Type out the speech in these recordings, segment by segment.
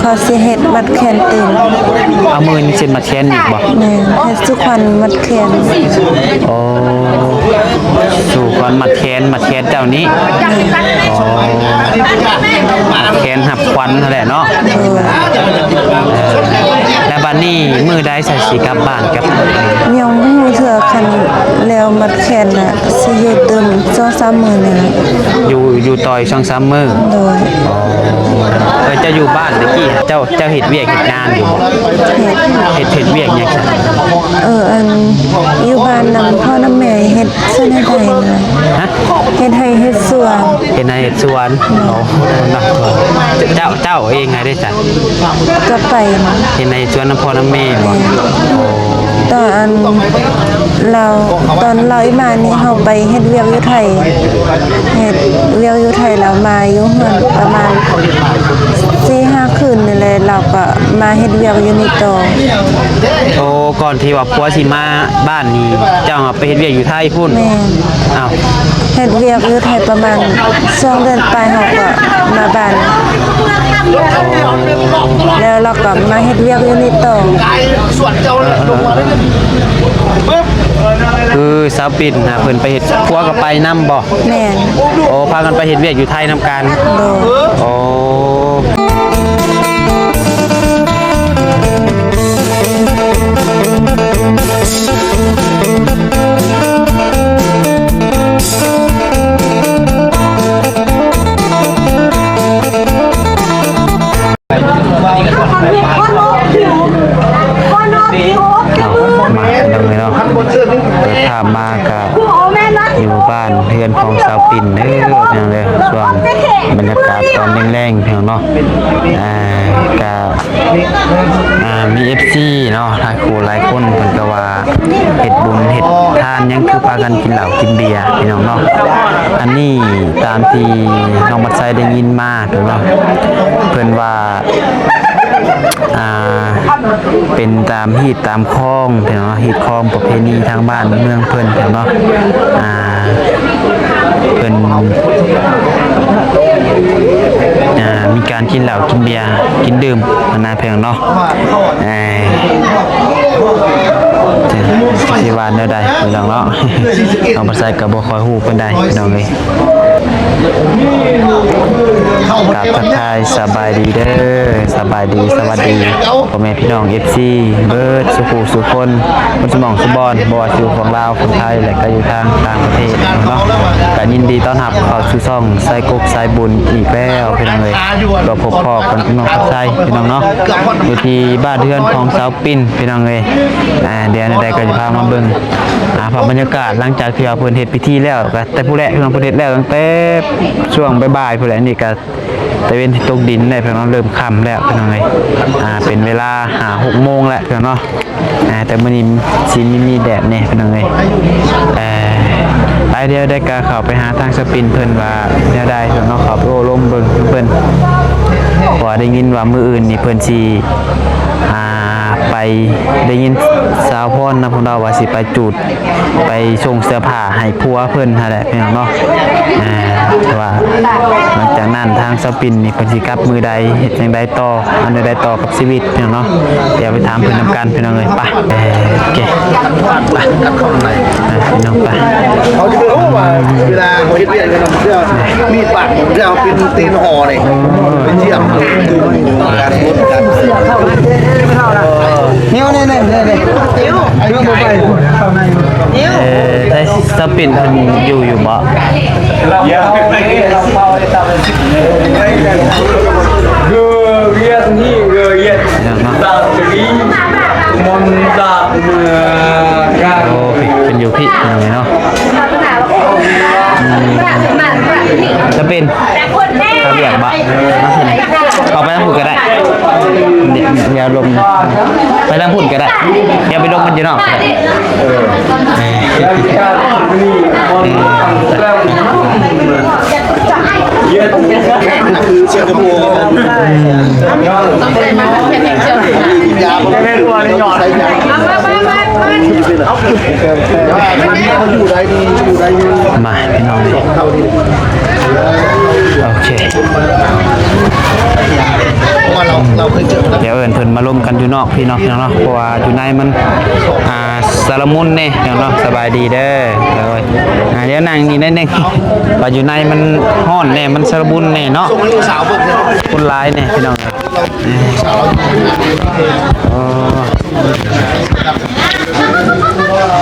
ກໍຊິເຮັດມັດແຂນຕື່ມ. ເອົາ ມື້ອື່ນຊິເຮັດມັດແຂນອີກບໍ່? ແມ່ນ ເຮັດສູ່ຂວັນມັດແຂນ. ໂອ້ ສູ່ຂວັນມັດແຂນ ມັດແຂນເຈົ້ານີ້. ແມ່ນ. ອໍ ແຂນຮັບຂວັນຫັ້ນແຫຼະເນາະ. ໂດຍ. ແລ້ວບັດນີ້ມື້ໃດ ຊິກັບບ້ານກັບ ຍັງບໍ່ຮູ້ເທື່ອ. ຄັນແລ້ວມັດແຂນນະ ຊິຢູ່ຕື່ມສອງສາມມື້ນີ້ແຫຼະ. ຢູ່ ຢູ່ຕໍ່ອີກສອງສາມມື້. ໂດຍ. ອໍ ເອີ ເຈົ້າຢູ່ບ້ານຕະກີ້ ເຈົ້າ ເຈົ້າເຮັດວຽກເຮັດງານຢູ່ບໍ່? ເຮັດ. ເຮັດ ເຮັດວຽກຫຍັງ? ເອີ ອັນ ຢູ່ບ້ານນຳພໍ່ນຳແມ່ ເຮັດສວນໃຫ້ໄຮ່ນະ. ຮະ? ເຮັດໄຮ່ເຮັດສວນ. ເຮັດໄຮ່ເຮັດສວນ. ໂອ້ ເນາະ ເຈົ້າ ເຈົ້າເອງໃຫ້ໄດ້ຊະ? ກໍໄປນະ. ເຮັດໄຮ່ເຮັດສວນນຳພໍ່ນຳແມ່ບໍ່? ແມ່ນ. ຕອນອັນລາວ ຕອນລາວອີ່ມານີ້ ເຮົາໄປເຮັດວຽກຢູ່ໄທ ເຮັດວຽກຢູ່ໄທ ແລ້ວມາຢູ່ເຮືອນປະມານສີ່ຫ້າຄືນນີ້ແຫຼະ ລາວກໍມາເຮັດວຽກຢູ່ນີ້ຕໍ່. ໂອ້ ກ່ອນທີ່ວ່າຜົວຊິມາບ້ານນີ້ ເຈົ້າໄປເຮັດວຽກຢູ່ໄທພຸ້ນ? ແມ່ນ. ອ້າວ ເຮັດວຽກຢູ່ໄທປະມານສອງເດືອນປາຍ ເຮົາກໍມາບ້ານ ແລ້ວລາວກໍມາເຮັດວຽກຢູ່ນີ້ຕໍ່. ຄືສາວປິ່ນຫາເພິ່ນໄປເຮັດ ຜົວກໍໄປນຳບໍ່? ແມ່ນ. ໂອ້ ພາກັນໄປເຮັດວຽກຢູ່ໄທນຳກັນ. ໂດຍ. ໂອ້. ເອົາ ມາພີ່ນ້ອງເອີຍເນາະ ເປີດພາບມາກະຢູ່ບ້ານເຮືອນຂອງສາວປິ່ນເດີພີ່ນ້ອງເດີ. ຊ່ວງບັນຍາກາດຕອນແລງໆ ພີ່ນ້ອງເນາະ ອ່າ ກະ ອ່າ ມີເອັຟຊີເນາະ ຫຼາຍຄູ່ຫຼາຍຄົນ ເພິ່ນກໍວ່າເຮັດບຸນເຮັດທານຫຍັງຄືພາກັນກິນເຫຼົ້າກິນເບຍພີ່ນ້ອງເນາະ. ອັນນີ້ຕາມທີ່ນ້ອງບັດໄຊໄດ້ຍິນມາເນາະ ເພິ່ນວ່າ ອ່າ ເປັນຕາມຮີດຕາມຄອງເນາະ ຮີດຄອງປະເພນີທາງບ້ານເມືອງເພິ່ນເນາະ ອ່າ ເພິ່ນ ອ່າ ມີການກິນເຫຼົ້າກິນເບຍກິນດື່ມຫັ້ນນະ ພີ່ນ້ອງເນາະ. ເອີ ຊິວ່າແນວໃດພີ່ນ້ອງເນາະ ນ້ອງບັດໄຊກໍບໍ່ຄ່ອຍຮູ້ປານໃດພີ່ນ້ອງເອີຍ. ກາບທັກທາຍສະບາຍດີເດີ ສະບາຍດີ ສະຫວັດດີພໍ່ແມ່ພີ່ນ້ອງເອັຟຊີເບິດສູ່ຜູ້ສູ່ຄົນ ເບິດສູ່ໝ່ອງສູ່ບ່ອນ ບໍ່ວ່າຢູ່ຝັ່ງລາວ ຝັ່ງໄທ ແລະ ກໍຢູ່ທາງຕ່າງປະເທດເນາະ. ກໍຍິນດີຕ້ອນຮັບເຂົ້າສູ່ຊ່ອງໄຊກົກສາຍບຸນອີກແລ້ວພີ່ນ້ອງເອີຍ. ກໍພົບພໍ້ກັບນ້ອງພັດໄຊພີ່ນ້ອງເນາະ ຢູ່ທີ່ບ້ານເຮືອນຂອງສາວປິ່ນພີ່ນ້ອງເອີຍ. ອ່າ ດຽວແນວໃດກໍຈະພາມາເບິ່ງ ອ່າ ພາບບັນຍາກາດຫຼັງຈາກທີ່ວ່າເພິ່ນເຮັດພິທີແລ້ວ ກໍແຕ່ຜູ້ແລະ ພີ່ນ້ອງ ເພິ່ນເຮັດແລ້ວຕັ້ງແຕ່ຊ່ວງບ່າຍໆ ພຸ້ນແຫຼະ. ນີ້ກໍຕາເວັນຊິຕົກດິນແລ້ວພີ່ນ້ອງ ເລີ່ມຄ່ຳແລ້ວພີ່ນ້ອງເອີຍ. ອ່າ ເປັນເວລາຫ້າຫົກໂມງແລ້ວພີ່ນ້ອງເນາະ. ອ່າ ແຕ່ມື້ນີ້ຊິມີ ມີແດດແດ່ພີ່ນ້ອງເອີຍ. ເອີ ໄປ ດຽວໄດ້ກະເຂົ້າໄປຫາທາງສາວປິ່ນເພິ່ນວ່າແນວໃດເນາະ ເຂົ້າໄປໂອ້ລົມເບິ່ງເພິ່ນ ເພາະວ່າໄດ້ຍິນວ່າມື້ອື່ນນີ້ເພິ່ນຊິ ອ່າ ໄປ ໄດ້ຍິນສາວພອນນະ ເພິ່ນເວົ້າວ່າຊິໄປຈູດ ໄປສົ່ງເສື້ອຜ້າໃຫ້ຜົວເພິ່ນຫັ້ນແຫຼະພີ່ນ້ອງເນາະ. ອ່າ ແຕ່ວ່າຫຼັງຈາກນັ້ນທາງສາວປິ່ນນີ້ເພິ່ນຊິກັບມື້ໃດ ເຮັດຈັ່ງໃດຕໍ່ ອັນໃດຕໍ່ກັບຊີວິດພີ່ນ້ອງເນາະ. ດຽວໄປຖາມເພິ່ນນຳກັນພີ່ນ້ອງເອີຍ. ໄປ ເອີ ໂອເຄ ໄປ ອ່ະ ພີ່ນ້ອງໄປ. ເຂົາຈະໄປຮູ້ວ່າເວລາເຂົາເຮັດວຽກກັນເນາະ ມີປາກເຂົາເປັນຕີນຫໍ່ນີ້ ໄປຢ້ຽມ ການບົດກັນ ເອີ ແນວນີ້ ນີ້ ນີ້ ນີ້ ຄືບໍ່ໄປ ເອີ ໄດ້ສະປິນເພິ່ນຢູ່ ຢູ່ບໍ່? ໂອ້ ເພິ່ນຢູ່ພີ້ເນາະ. ອືມ ສະປິນ ເຂົາວຽກບໍ່? ອອກໄປທາງພຸ້ນກໍໄດ້ ດຽວລົມ ໄປທາງພຸ້ນກໍໄດ້ ດຽວໄປລົມກັນຢູ່ນອກກໍໄດ້. ເອີ ເອີ ມາ ພີ່ນ້ອງ ໂອເຄ ເພາະວ່າເຮົາ ດຽວເອີ້ນເພິ່ນມາລົມກັນຢູ່ນອກພີ່ນ້ອງເນາະ ເພາະວ່າຢູ່ໃນມັນ ອ່າ ຊາລະມຸນແດ່ເນາະ. ສະບາຍດີເດີ. ໂດຍ ອ່າ ດຽວນັ່ງນີ້ໜ້ອຍໜຶ່ງ ວ່າຢູ່ໃນມັນຮ້ອນແດ່ ມັນຊາລະມຸນແດ່ເນາະ ຄົນຫຼາຍແດ່ພີ່ນ້ອງ. ໂອ້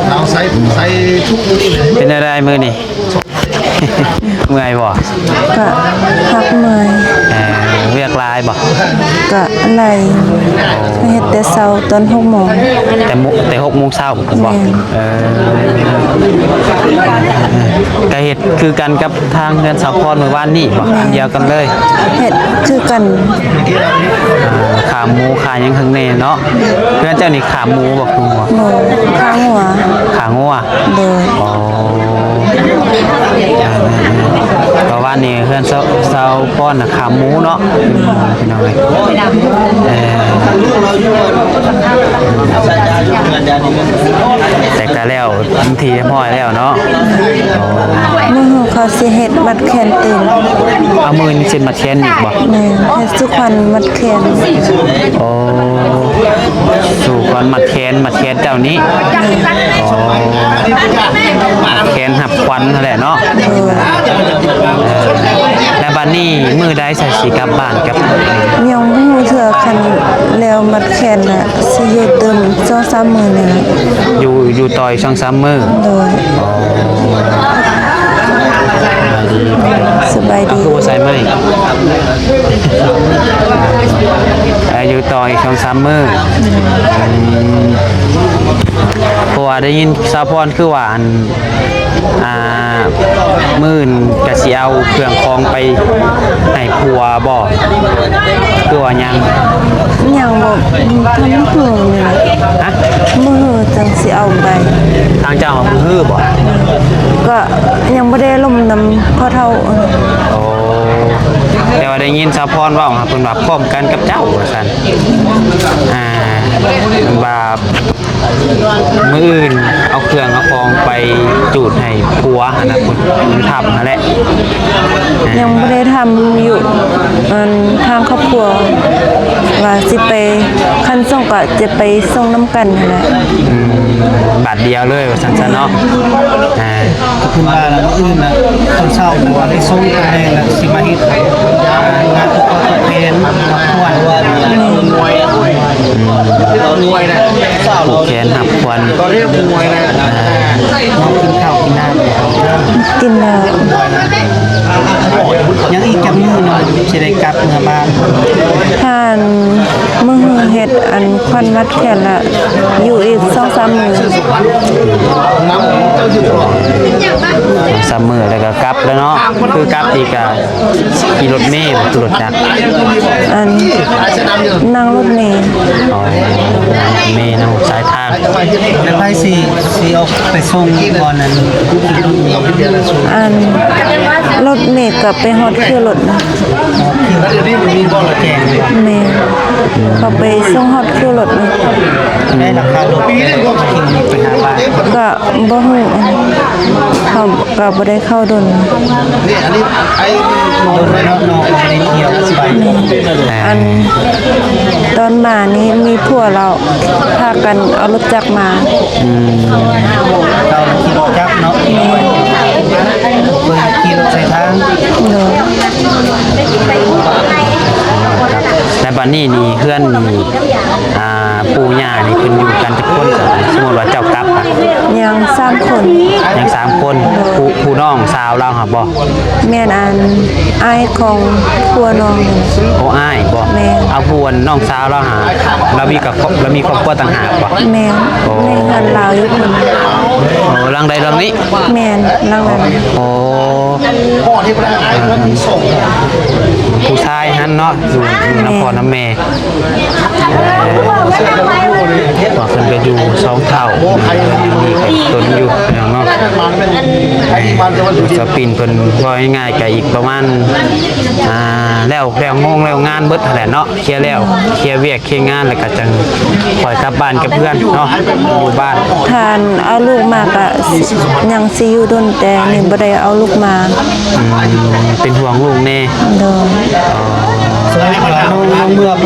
ເອົາໃສ່ ໃສ່ທຸກມື້ນີ້ເລີຍ. ເປັນຈັ່ງໃດມື້ນີ້? ເມື່ອຍບໍ່? ກະພັກເມື່ອຍ. ເອີ ວຽກຫຼາຍບໍ່? ກະຫຼາຍ ເຮັດແຕ່ເຊົ້າຕອນຫົກໂມງ. ແຕ່ໂມ ແຕ່ຫົກໂມງເຊົ້າພຸ້ນບໍ່? ແມ່ນ. ເອີ ກະເຮັດຄືກັນກັບທາງເຮືອນສາວພອນມື້ວານນີ້ບໍ່? ແມ່ນ. ອັນດຽວກັນເລີຍ. ເຮັດຄືກັນ. ອ່າ ຂາໝູຂາຫຍັງຂ້າງໃນເນາະ. ເຮືອນເຈົ້ານີ້ຂາໝູບໍ່? ຄືບໍ່? ຂາງົວ. ຂາງົວ. ໂດຍ. ອໍ ເພາະວ່ານີ້ເຮືອນຊາວ ຊາວພອນນະຂາໝູເນາະ ພີ່ນ້ອງເອີຍ. ເອີ ແຕ່ກະແລ້ວເປັນທີ່ຮຽບຮ້ອຍແລ້ວເນາະ. ມື້ເຮົາ ເຂົາຊິເຮັດມັດແຂນຕື່ມ. ເອົາ ມື້ນີ້ຊິມັດແຂນອີກບໍ່? ແມ່ນ ເຮັດສູ່ຂວັນມັດແຂນ. ໂອ້ ສູ່ຂວັນມັດແຂນ ມັດແຂນເຈົ້ານີ້. ແມ່ນ. ອໍ ແຂນຮັບຂວັນຫັ້ນແຫຼະເນາະ. ໂດຍ. ແລ້ວບັດນີ້ມື້ໃດຊະຊິກັບບ້ານກັບ? ຍັງບໍ່ຮູ້ເທື່ອ ຄັນແລ້ວມັດແຂນນະ ຊິຢູ່ຕື່ມສອງສາມມື້ນີ້ແຫຼະ. ຢູ່ ຢູ່ຕໍ່ອີກສອງສາມມື້. ໂດຍ. ອໍ ສະບາຍດີ ສະບາຍດີ. ເອົາ ຄືບໍ່ໃສ່ໄມ້? ເອີ ຢູ່ຕໍ່ອີກສອງສາມມື້. ອືມ ເພາະວ່າໄດ້ຍິນສາວພອນຄືວ່າ ອັນ ອ່າ ມື້ອື່ນກະຊິເອົາເຄື່ອງຂອງໄປໃຫ້ຜົວບໍ່? ຄືວ່າຍັງ? ຍັງບໍ່ທັນຮູ້ນີ້ແຫຼະ. ຮະ? ມື້ຮືຈັ່ງຊິເອົາໄປ. ທາງເຈົ້າມື້ຮືບໍ່? ກະຍັງບໍ່ໄດ້ລົມນຳພໍ່ເຖົ້າ. ໂອ້ ແຕ່ວ່າໄດ້ຍິນສາວພອນເວົ້າຫາເພິ່ນວ່າພ້ອມກັນກັບເຈົ້າວ່າຊັ້ນ. ອ່າ ວ່າ ມື້ອື່ນເອົາເຄື່ອງເອົາຂອງໄປຈູດໃຫ້ຜົວຫັ້ນນະ ພຸ້ນ ຢູ່ຖ້ຳຫັ້ນແຫຼະ. ຍັງບໍ່ໄດ້ຖາມຢູ່ ອັນ ທາງຄອບຄົວວ່າຊິໄປ ຄັນສົ່ງກໍຈະໄປສົ່ງນຳກັນຫັ້ນແຫຼະ. ອືມ ບາດດຽວເລີຍວ່າຊັ້ນຊະເນາະ. ອ່າ ກໍເພິ່ນວ່າລະ ມື້ອື່ນນະ ຕອນເຊົ້າ ເພາະວ່າໄດ້ສົ່ງຕອນແລງລະ ຊິມາເຮັດ ອ່າ ງານຜູກຄອຕອບແທນກັບຂວັນ. ອືມ ຜູກແຂນຮັບຂວັນ ອ່າ ມອບກິນເຂົ້າກິນນ້ຳ. ກິນແລ້ວ. ຍັງອີກຈັກມື້ໜຶ່ງຊິໄດ້ກັບເມືອບ້ານ? ຖ້າມື້ເຮັດອັນຂວັນມັດແຂນລະ ຢູ່ອີກສອງສາມມື້. ສາມມື້ແລ້ວກໍກັບແລ້ວເນາະ. ຄືກັບນີ້ກະຂີ່ລົດເມບໍ່ ຄືລົດຈັກ? ອັນ ນັ່ງລົດເມ. ອໍ ລົດເມ ນັ່ງສາຍທາງ. ແລ້ວໃຜຊິ ຊິອອກໄປສົ່ງບ່ອນນັ້ນ? ອັນ ລົດເມກໍໄປຮອດຄິວລົດ. ແມ່ນ ເຂົາໄປສົ່ງຮອດຄິວລົດ. ໄດ້ລາຄາລົດ ຄິວນີ້ໄປຫາບ້ານ? ກໍບໍ່ຮູ້ ເຂົາກໍບໍ່ໄດ້ເຂົ້າດົນ. ອັນຕອນມານີ້ມີຜົວລາວ ພາກັນເອົາລົດຈັກມາ. ອືມ ເຂົາຂີ່ລົດຈັກເນາະ. ແມ່ນ ເພິ່ນຂີ່ລົດສາຍທາງ. ໂດຍ. ແລ້ວບັດນີ້ນີ້ເຮືອນນີ້ ອ່າ ປູ່ຍ່ານີ້ເພິ່ນຢູ່ກັນຈັກຄົນ? ສົມມຸດວ່າເຈົ້າກັບ ຍັງສາມຄົນ. ຍັງສາມຄົນ. ໂດຍ. ຜູ້ ຜູ້ນ້ອງສາວລາວຫາບໍ່? ແມ່ນ ອັນ ອ້າຍຂອງຜົວນ້ອງ. ໂອ້ ອ້າຍບໍ່? ແມ່ນ. ເອົາ ຜູ້ ອັນ ນ້ອງສາວລາວຫາ ລາວມີຄອບ ລາວມີຄອບຄົວຕ່າງຫາກບໍ່? ແມ່ນ. ໂອ້ ໃນເຮືອນລາວຢູ່ພຸ້ນ. ໂອ້ ຫຼັງໃດຫຼັງນີ້? ແມ່ນ ຫຼັງນັ້ນ. ໂອ້ ຜູ້ຊາຍຫັ້ນເນາະ ຢູ່ ຢູ່ນຳພໍ່ນຳແມ່. ວ່າເພິ່ນກໍຢູ່ສອງເຖົ້າ ມີກັບຕົນຢູ່ເນາະ. ສາວປິ່ນເພິ່ນເວົ້າງ່າຍໆ ກໍອີກປະມານ ອ່າ ແລ້ວ ແລ້ວໂມງແລ້ວງານເບິດຫັ້ນແຫຼະເນາະ. ເຄຍແລ້ວ ເຄຍວຽກເຄຍງານ ແລ້ວກໍຈັ່ງຄ່ອຍກັບບ້ານກັບເຮືອນເນາະ ຢູ່ບ້ານ. ຖ້າເອົາລູກມາກໍຍັງຊິຢູ່ດົນ ແຕ່ນີ້ບໍ່ໄດ້ເອົາລູກມາ. ອືມ ເປັນຫ່ວງລູກແດ່. ໂດຍ. ອໍ ສົມມຸດວ່ານ້ອງ ນ້ອງເມືອໄປ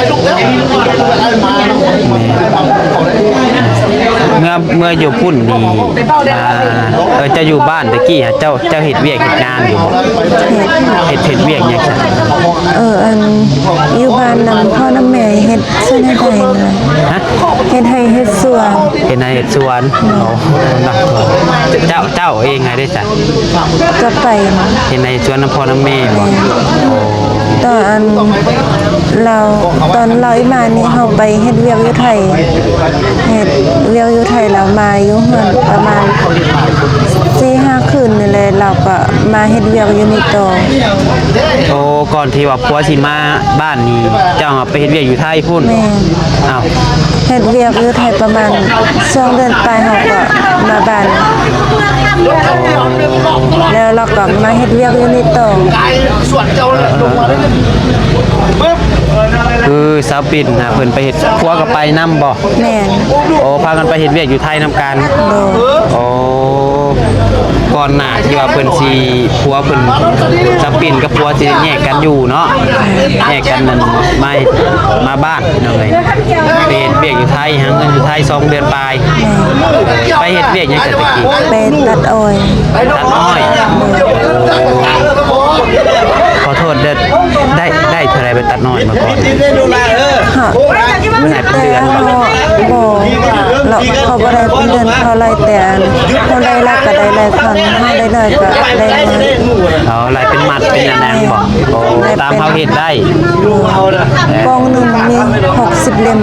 ເມື່ອ ເມື່ອຢູ່ພຸ້ນນີ້ ອ່າ ເອີ ເຈົ້າຢູ່ບ້ານແຕ່ກີ້ ເຈົ້າ ເຈົ້າເຮັດວຽກເຮັດງານຢູ່ບໍ່? ເຮັດ ເຮັດ ເຮັດວຽກຫຍັງຊັ້ນ? ເອີ ອັນ ຢູ່ບ້ານນຳພໍ່ນຳແມ່ເຮັດສວນເຮັດໄຮ່ນະ. ຮະ? ເຮັດໄຮ່ເຮັດສວນ. ເຮັດໄຮ່ເຮັດສວນ. ໂອ້ ເຈົ້າ ເຈົ້າເອງໃຫ້ໄດ້ຊະ? ກໍໄປນະ. ເຮັດໄຮ່ເຮັດສວນນຳພໍ່ນຳແມ່ບໍ່? ແມ່ນ. ໂອ້ ຕອນອັນລາວ ຕອນລາວອີ່ມານີ້ ເຮົາໄປເຮັດວຽກຢູ່ໄທ ເຮັດວຽກຢູ່ໄທ ລາວມາຢູ່ເຮືອນປະມານສີ່ຫ້າຄືນນີ້ແຫຼະ ລາວກໍມາເຮັດວຽກຢູ່ນີ້ຕໍ່. ໂອ້ ກ່ອນທີ່ວ່າຜົວຊິມາບ້ານນີ້ ເຈົ້າໄປເຮັດວຽກຢູ່ໄທພຸ້ນ? ແມ່ນ. ອ້າວ ເຮັດວຽກຢູ່ໄທປະມານສອງເດືອນປາຍ ເຮົາກໍມາບ້ານ ແລ້ວລາວກໍມາເຮັດວຽກຢູ່ນີ້ຕໍ່. ຄືສາວປິ່ນນະ ເພິ່ນໄປເຮັດ ຜົວກໍໄປນຳບໍ່? ແມ່ນ. ໂອ້ ພາກັນໄປເຮັດວຽກຢູ່ໄທນຳກັນ. ໂດຍ. ໂອ້ ກ່ອນໜ້າທີ່ວ່າເພິ່ນຊິ ຜົວເພິ່ນ ສາວປິ່ນກັບຜົວຊິແຍກກັນຢູ່ເນາະ ແຍກກັນນັ້ນ ມາ ມາບ້ານ ພີ່ນ້ອງເອີຍ ໄປເຮັດວຽກຢູ່ໄທ ຫາເງິນຢູ່ໄທສອງເດືອນປາຍ. ແມ່ນ. ໄປເຮັດວຽກຫຍັງແຕ່ກີ້? ໄປຕັດອ້ອຍ. ຕັດອ້ອຍ. ຂໍໂທດເດີ ໄດ້ ໄດ້ເທົ່າໃດໄປຕັດອ້ອຍມາກ່ອນ? ຮະ? ເປັນເດືອນບໍ່? ບໍ່ ເຮົາບໍ່ໄດ້ເປັນເດືອນ ເຮົາໄລ່ແຕ່ ເຮົາໄດ້ຫຼາຍກໍໄດ້ຫຼາຍ ຄັນເຮົາໄດ້ໜ້ອຍກໍໄດ້ໜ້ອຍ. ອໍ ໄລ່ເປັນມັດເປັນອັນນັ້ນບໍ່? ໂອ້ ຕາມເຮົາເຮັດໄດ້. ກອງໜຶ່ງມີຫົກສິບເຫຼັ້ມ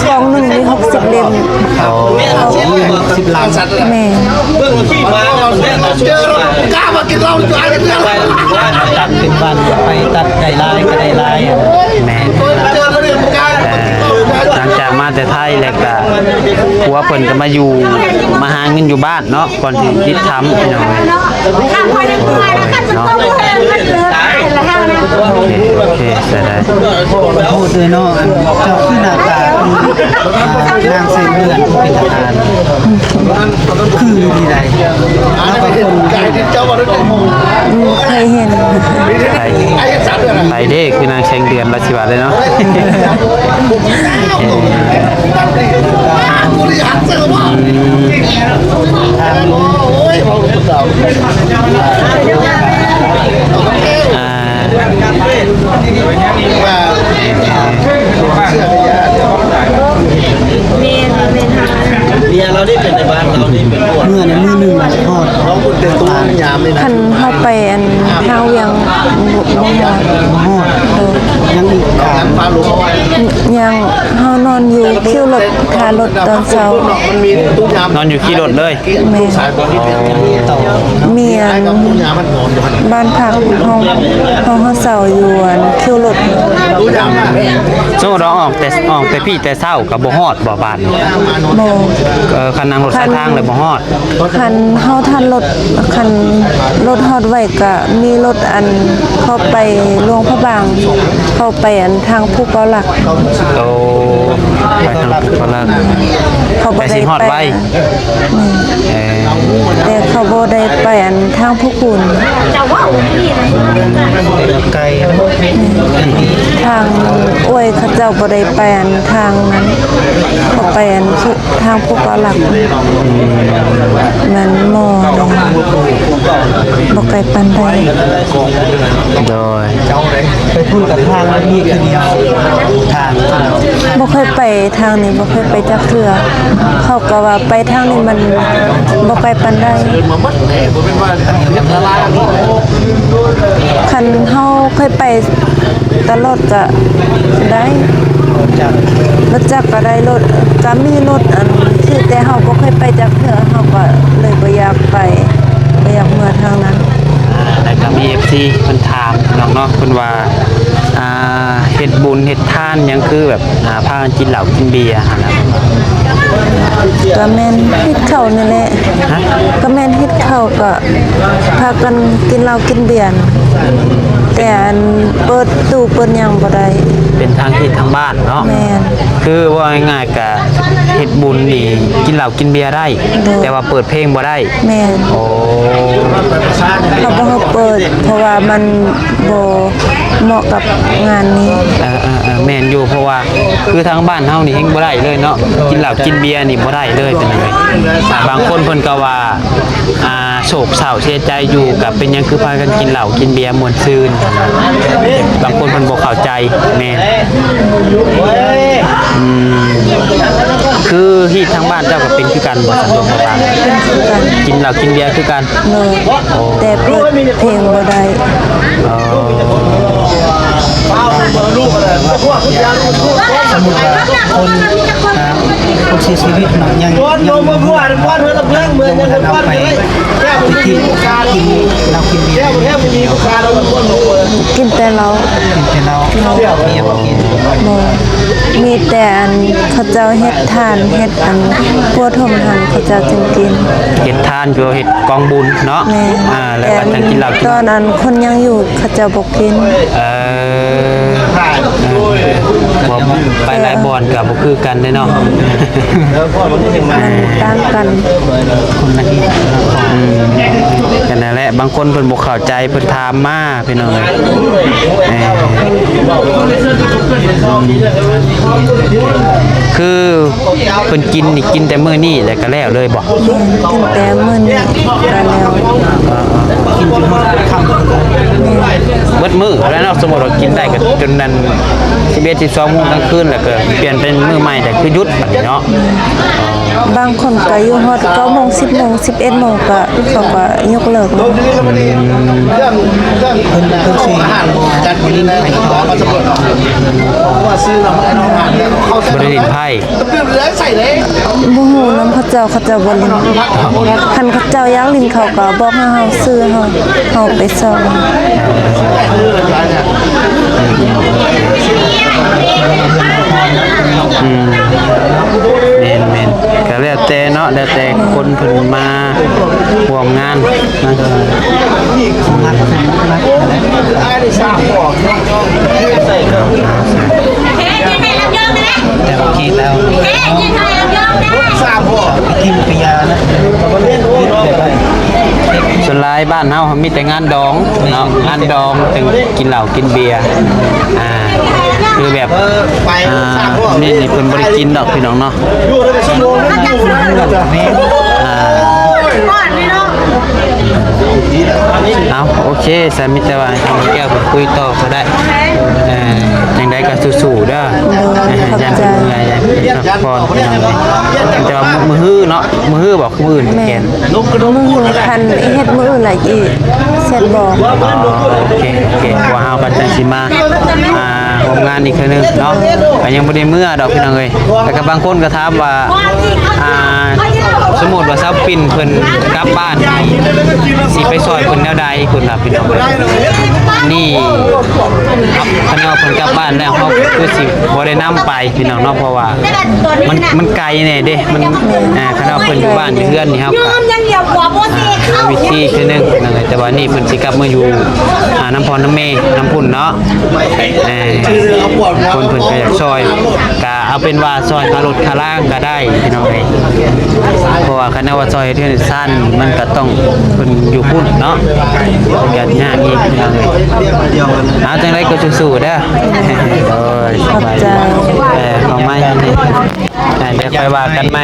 ກອງໜຶ່ງມີຫົກສິບເຫຼັ້ມ. ອໍ ຫົກສິບຫຼັງ. ແມ່ນ. ຕັດເປັນວັນ ໄປຕັດໄດ້ຫຼາຍກໍໄດ້ຫຼາຍ. ແມ່ນ. ເອີ ຫຼັງຈາກມາແຕ່ໄທແລ້ວກະ ຜົວເພິ່ນກໍມາຢູ່ ມາຫາເງິນຢູ່ບ້ານເນາະ ກ່ອນຊິຕິດຖ້ຳ ພີ່ນ້ອງ. ເນາະ ໂອເຄ ໂອເຄ ໃຊ້ໄດ້. ຂໍໂທດເດີເນາະ ອັນເຈົ້າຄືໜ້າຕາຄື ອ່າ ນາງແສງເດືອນ ເປັນທະຫານ ຄືຢູ່ທີ່ໃດ? ລາວກໍຄົນ ອືມ ເຄີຍເຫັນ. ໃຜ ໃຜເດ້ ຄືນາງແສງເດືອນ ລາວຊິວ່າໄດ້ເນາະ. ເອີ ອ່າ ແມ່ນ ແມ່ນ. ເມື່ອໃນມື້ໜຶ່ງຮອດ ຄັນເຮົາໄປອັນທາງວຽງ ບໍ່ ບໍ່ຮອດ ບໍ່ຮອດ. ໂດຍ ຍັງອີກການ ຍັງ ເຮົານອນຢູ່ຄິວລົດ ຖ້າລົດຕອນເຊົ້າ ນອນຢູ່ຄິວລົດເລີຍ. ແມ່ນ ມີອັນບ້ານພັກ ຫ້ອງ ຫ້ອງເຮົາເຊົ່າຢູ່ອັນຄິວລົດ. ສົມມຸດວ່າອອກແຕ່ ອອກແຕ່ພີ້ແຕ່ເຊົ້າກໍບໍ່ຮອດບໍ່ບາດນີ້? ບໍ່ ເອີ ຄັນນັ່ງລົດສາຍທາງແລ້ວບໍ່ຮອດ. ຄັນເຮົາທັນລົດ ຄັນລົດຮອດໄວກະມີລົດອັນເຂົ້າໄປຫຼວງພະບາງ ເຂົ້າໄປອັນທາງພູເກົ້າຫຼັກ. ໂອ້ ໄປທາງພູເກົ້າຫຼັກ ເຂົາບໍ່ໄດ້ໄປ ແຕ່ຊິຮອດໄວ. ອືມ ເອີ ແຕ່ເຂົາບໍ່ໄດ້ໄປອັນທາງພູຄູນ ໄກ ທາງອວຍເຂົາເຈົ້າບໍ່ໄດ້ໄປອັນທາງນັ້ນ ເຂົາໄປອັນ ທາງພູເກົ້າຫຼັກ ອືມ ແມ່ນໝໍ່ ບໍ່ໄກປານໃດ. ໂດຍ ໄປພຸ້ນກັບທາງນີ້ຄືດຽວ ທາງ ບໍ່ເຄີຍໄປທາງນີ້ ບໍ່ເຄີຍໄປຈັກເທື່ອ ເຂົາກໍວ່າໄປທາງນີ້ມັນບໍ່ໄກປານໃດ. ຄັນເຮົາເຄີຍໄປ ຕະຫຼອດກະໄດ້ ລົດຈັກ ລົດຈັກກະໄດ້ ລົດກະມີລົດອັນທີ່ ແຕ່ເຮົາບໍ່ເຄີຍໄປຈັກເທື່ອ ເຮົາກະເລີຍບໍ່ຢາກໄປ ບໍ່ຢາກເມືອທາງນັ້ນ. ອ່າ ແລ້ວກະມີເອັຟຊີເພິ່ນຖາມພີ່ນ້ອງເນາະ ເພິ່ນວ່າ ອ່າ ເຮັດບຸນເຮັດທານຫຍັງຄືແບບ ອ່າ ພາກັນກິນເຫຼົ້າກິນເບຍຫັ້ນນະ? ກະແມ່ນເຮັດເຂົ້ານີ້ແຫຼະ. ຮະ? ກະແມ່ນເຮັດເຂົ້າ ກະ ພາກັນກິນເຫຼົ້າກິນເບຍ ແຕ່ອັນເປີດຕູ້ເປີດຫຍັງບໍ່ໄດ້ ເປັນທາງຮີດທາງບ້ານເນາະ. ແມ່ນ ຄືເວົ້າງ່າຍໆ ກະເຮັດບຸນນີ້ກິນເຫຼົ້າກິນເບຍໄດ້ ໂດຍ ແຕ່ວ່າເປີດເພງບໍ່ໄດ້. ແມ່ນ ໂອ້ ເຂົາບໍ່ໃຫ້ເປີດ ເພາະວ່າມັນບໍ່ເໝາະກັບງານນີ້. ເອີ ເອີ ເອີ ແມ່ນຢູ່ ເພາະວ່າຄືທາງບ້ານເຮົານີ້ແຮ່ງບໍ່ໄດ້ເລີຍເນາະ ກິນເຫຼົ້າກິນເບຍນີ້ບໍ່ໄດ້ເລີຍ ເປັນຫຍັງ ບາງຄົນເພິ່ນກໍວ່າ ອ່າ ໂສກເສົ້າເສຍໃຈຢູ່ ກໍເປັນຫຍັງຄືພາກັນກິນເຫຼົ້າກິນເບຍມ່ວນຊື່ນ. ບາງຄົນເພິ່ນບໍ່ເຂົ້າໃຈ. ແມ່ນ ອືມ ຄືຮີດທາງບ້ານເຈົ້າກໍເປັນຄືກັນບໍ່? ສະດວກບໍ່ປານ ກິນເຫຼົ້າກິນເບຍຄືກັນ. ໂດຍ ໂອ້ ແຕ່ເປີດເພງບໍ່ໄດ້. ອໍ ສົມມຸດວ່າຄົນ ອ່າ ຄົນເສຍຊີວິດເນາະ ຍັງ ຍັງບໍ່ທັນເອົາໄປ ໄປກິນ ກິນເຫຼົ້າກິນເບຍ ກິນແຕ່ເຫຼົ້າ ກິນແຕ່ເຫຼົ້າ ເບຍບໍ່ກິນ. ບໍ່ ມີແຕ່ອັນເຂົາເຈົ້າເຮັດທານ ເຮັດອັນປົວຖົມຫັ້ນ ເຂົາເຈົ້າຈຶ່ງກິນ. ເຮັດທານຄືເຮັດກອງບຸນເນາະ. ແມ່ນ ອ່າ ແລ້ວກໍຈັ່ງກິນເຫຼົ້າກິນ ຕອນອັນຄົນຍັງຢູ່ ເຂົາເຈົ້າບໍ່ກິນ. ເອີ ເອີ ເອີ ບໍ່ ໄປຫຼາຍບ່ອນກໍບໍ່ຄືກັນເດ້ເນາະ ມັນຕ່າງກັນ ຄົນລະທີ່. ອືມ ກໍນັ້ນແຫຼະ ບາງຄົນເພິ່ນບໍ່ເຂົ້າໃຈ ເພິ່ນຖາມມາ ພີ່ນ້ອງເອີຍ. ເອີ ຄືເພິ່ນກິນນີ້ ກິນແຕ່ມື້ນີ້ແລ້ວກໍແລ້ວເລີຍບໍ່? ກິນແຕ່ມື້ນີ້ກໍແລ້ວ. ເອີ ເອີ ກິນຈົນຮອດຄ່ຳ. ແມ່ນ ເບິດມື້ແລ້ວເນາະ. ສົມມຸດວ່າກິນໄດ້ກໍຈົນນັ້ນ ສິບເອັດ ສິບສອງໂມງກາງຄືນ ແລ້ວກໍປ່ຽນເປັນມື້ໃໝ່ ແຕ່ຄືຢຸດບັດນີ້ເນາະ. ບາງຄົນກໍຢູ່ຮອດເກົ້າໂມງ ສິບໂມງ ສິບເອັດໂມງ ກໍເຂົາກໍຍົກເລີກ. ອືມ ເພິ່ນ ເພິ່ນຊິບໍ່ຫຼິ້ນໄພ້ຕໍ່ ບໍ່ໄດ້ຫຼິ້ນໄພ້. ບໍ່ຮູ້ນຳເຂົາເຈົ້າ ເຂົາເຈົ້າບໍ່ຫຼິ້ນ. ຄັນເຂົາເຈົ້າຢາກຫຼິ້ນ ເຂົາກໍບອກໃຫ້ເຮົາຊື້ ເຮົາ ເຮົາໄປຊ່ອງ. ອືມ ແມ່ນໆ ກໍແລ້ວແຕ່ເນາະ ແລ້ວແຕ່ຄົນເພິ່ນມາຮ່ວມງານນະ. ແຕ່ວ່າຄິດແລ້ວ ກິນເບຍນະ ສ່ວນຫຼາຍບ້ານເຮົາມີແຕ່ງານດອງເນາະ ງານດອງຈຶ່ງກິນເຫຼົ້າກິນເບຍ. ອ່າ ຄືແບບ ອ່າ ນີ້ ນີ້ເພິ່ນບໍ່ໄດ້ກິນດອກ ພີ່ນ້ອງເນາະ. ອ່າ ເອົາ ໂອເຄ ຊັ້ນມີແຕ່ວ່າໃຫ້ທາງແກ້ວເພິ່ນຄຸຍຕໍ່ກໍໄດ້. ເອີ ຈັ່ງໃດກໍສູ້ໆເດີ. ໂດຍ ຂອບໃຈ. ຢ້ານເມື່ອຍ ຢ້ານພັກຜ່ອນ ພີ່ນ້ອງເອີຍ. ແຕ່ວ່າມື້ ມື້ຮືເນາະ ມື້ຮືບໍ ມື້ອື່ນແມ່ນ ແມ່ນ ມື້ຮື ຄັນເຮັດມື້ອື່ນລະອີກ ແຊດບອກ. ອໍ ໂອເຄ ໂອເຄ ພວກເຮົາກໍຈັ່ງຊິມາ ອ່າ ຮ່ວມງານອີກເທື່ອໜຶ່ງເນາະ. ກໍຍັງບໍ່ໄດ້ເມືອດອກ ພີ່ນ້ອງເອີຍ. ແລ້ວກໍບາງຄົນກໍຖາມວ່າ ອ່າ ສົມມຸດວ່າສາວປິ່ນເພິ່ນກັບບ້ານ ຊິໄປຊ່ອຍເພິ່ນແນວໃດ ເພິ່ນວ່າ ພີ່ນ້ອງເອີຍ. ນີ້ ຄັນວ່າເພິ່ນກັບບ້ານແລ້ວ ເຮົາຄືຊິບໍ່ໄດ້ນຳໄປ ພີ່ນ້ອງເນາະ ເພາະວ່າມັນ ມັນໄກແດ່ເດ້ ມັນ ອ່າ ຄັນວ່າເພິ່ນຢູ່ບ້ານຢູ່ເຮືອນນີ້ ເຮົາກໍ ອ່າ ວິທີຄືໜຶ່ງ ພີ່ນ້ອງເອີຍ. ແຕ່ວ່ານີ້ເພິ່ນຊິກັບມາຢູ່ ອ່າ ນຳພໍ່ນຳແມ່ນຳພຸ້ນເນາະ. ເອີ ຄົນເພິ່ນກໍຢາກຊ່ອຍ ກະເອົາເປັນວ່າຊ່ອຍຄ່າລົດຄ່າລາງກໍໄດ້ ພີ່ນ້ອງເອີຍ. ເພາະວ່າຄັນວ່າຊ່ອຍເຮືອນຊານ ມັນກໍຕ້ອງເພິ່ນຢູ່ພຸ້ນເນາະ ກໍຍາກອີກ ພີ່ນ້ອງເອີຍ. ເອົາ ຈັ່ງໃດກໍສູ້ໆເດີ. ໂດຍ ຂອບໃຈ. ເອີ ເອົາໃໝ່ ອ່າ ດຽວຄ່ອຍວ່າກັນໃໝ່.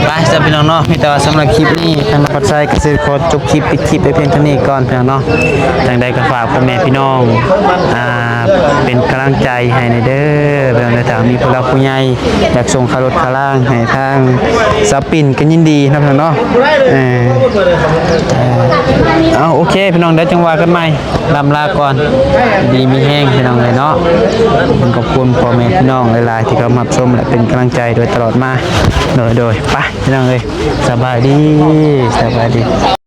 ໄປ ຊັ້ນພີ່ນ້ອງເນາະ ມີແຕ່ວ່າສຳລັບຄລິບນີ້ ທາງນ້ອງພັດໄຊກໍຊິຂໍຈົບຄລິບ ປິດຄລິບໄປພຽງເທົ່ານີ້ກ່ອນ ພີ່ນ້ອງເນາະ. ຈັ່ງໃດກໍຝາກພໍ່ແມ່ພີ່ນ້ອງ ອ່າ ເປັນກຳລັງໃຈໃຫ້ແດ່ເດີ ພີ່ນ້ອງເດີ. ຖ້າມີຜູ້ຫຼັກຜູ້ໃຫຍ່ຢາກສົ່ງຄ່າລົດຄ່າລາງໃຫ້ທາງສາວປິ່ນ ກໍຍິນດີເນາະ ພີ່ນ້ອງເນາະ. ເອີ ເອົາ ໂອເຄ ພີ່ນ້ອງ ດຽວຈັ່ງວ່າກັນໃໝ່. ລ່ຳລາກ່ອນ ດີມີແຮງ ພີ່ນ້ອງເອີຍເນາະ. ຂອບຄຸນພໍ່ແມ່ພີ່ນ້ອງຫຼາຍໆ ທີ່ເຂົ້າມາຮັບຊົມ ແລະ ເປັນກຳລັງໃຈໂດຍຕະຫຼອດມາ. ໂດຍ ໂດຍ ໄປ ພີ່ນ້ອງເອີຍ ສະບາຍດີ ສະບາຍດີ.